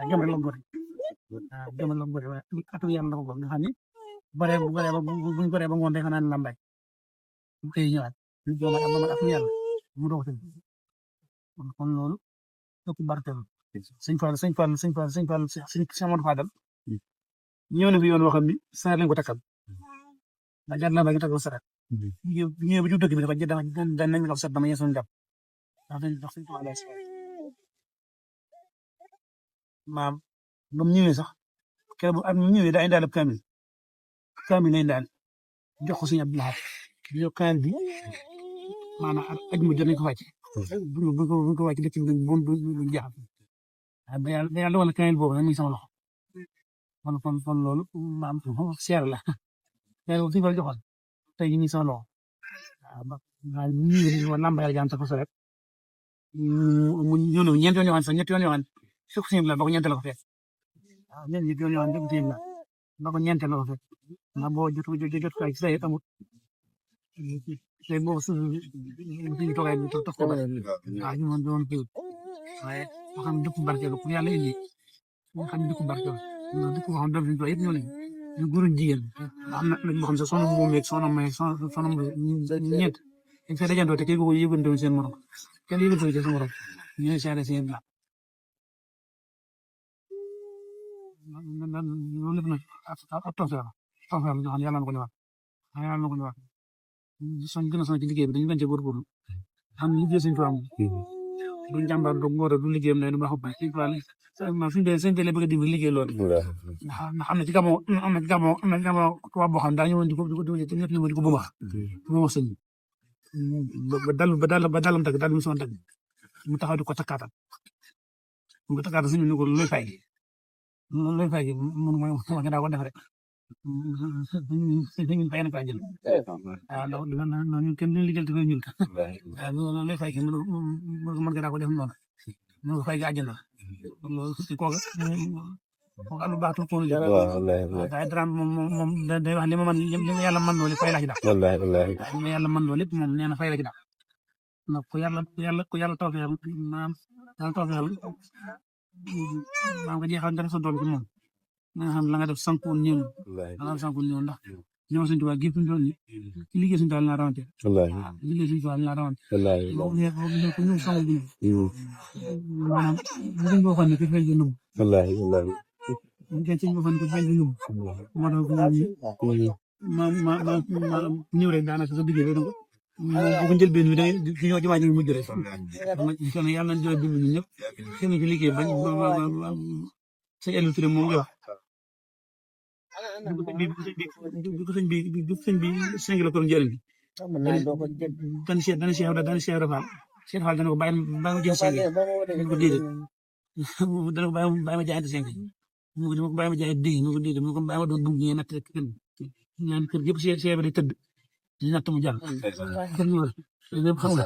jëm rek la góor jëm la góor waaye atu yàlla ko góor nga xam ne bu buñ ko ba ngoon day fanaan lambay bu xëy ñëwaat ñu ko ma atu yàlla mu doog ci kon loolu ëpp barkeel sëñ Fall sëñ Amadou Fadal ñëw na fi yoon waxam ni saar lañ ko takkal da jar na ba nga takkal saret ñëw ba ju dëkk bi dafa dañ nañ la saret dama yeesoon jàpp ndax sëñ Fall maam ba mu ñëwee sax keroog bu at mi ñëwee daa indaale kaamil lay indaale jox ko sëñ Abdou Lahad jox kaamil bi maanaam aj mu jot nañ ko wàcc buñ ko wàcc dëkk bi bu jaaxal ba yàlla dogal na kaamil boobu nag mi ngi sama loxo kon loolu maam seer la seer boobu suñu fa joxoon tey ñu ngi sama loxo waaw ñu lambayal jaan ko soret mu ñëw na ñeenti yoon yoo xam sax ñetti yoon yoo xam suuf si la ba ko ñeenteel ko fekk waaw ñeenti yoon yoo xam ne la ba ko ñeenteel ko fekk ndax boo jot kay say amut tey boobu suñu toogay bi toog ko waaw ñu mën doon kii waaye boo xam ne dëkk barkeelu pour yàlla indi boo xam ne dëkk barkeelu dëkk boo xam ne doomu yëpp ñoo ne ñu góor jigéen am na lañ boo xam ne soxna moom yeeg soxna may soxna ñeent dañ fay dajantoo te kii ko yëgante seen morom kenn yëgante ci seen morom ñooy seede seen la loolu lépp nag ab tawfeex la ñoo xam ne yàlla na ko ñëwaat soñ gën a sonn ci liggéey bi dañu gën cee góorgóorlu xam ne liggéey suñu tubaab du jàmbaar du ngóor du liggéeyam ne du baax a baax suñu dee bëgg a dimbali liggéey loolu ndax am na ci gàmmoo tubaab boo xam ne daa ñëwoon di ko bëgg sëñ ba dalam tag daal mi son tag mu taxaw di ko takkaatal mu ko takkaatal suñu ni ko looy fay mun mooy wax nga daa ko def rek ñu fay na ko àjjana waaw ndax ñun kenn duñu liggéeyal te ñun waaw looy fay mën nga daa ko def noonu ñu ko fay ga àjjana loolu kooka lu baax tu ko waaye dara moom day wax li ma man li ma yàlla man loolu fay la ci daal li ma yàlla man loolu lépp moom nee na fay la ci daal ndax ku yàlla tawfeexal maam yàlla tawfeexal maam nga jeexal dara sa doom ci moom nga xam la nga def sankuwoon ñëw ndax ñoo suñu tubaab gépp ñu ni ci liggéey suñu tubaab la rawante liggéey suñu tubaab la rawante ko ñu sama bu maanaam ñu ko xone ko fay ñu ñu ci ñu fan ko fay ñu mo do ma ñëw rek daana sa liggéey rek bu ko jël benn bi da ñoo jëma ñu mujj rek kon yàlla nañ jël bi ñu ñëpp seen ci liggéey bañ sa elu tudé mo ngi wax sëñ bi sëñ la ko njëriñ dana Cheikh Fall dana ko bàyyi ma jël sëñ ko déedéet dana ko bàyyi ma jaayante sëñ mu ko bàyyi ma jaay dégg mu ko déedéet mu ko bàyyi ma doon dugg ñee natt ñaan kër yëpp Cheikh bi day tëdd di natt mu jàll xam nga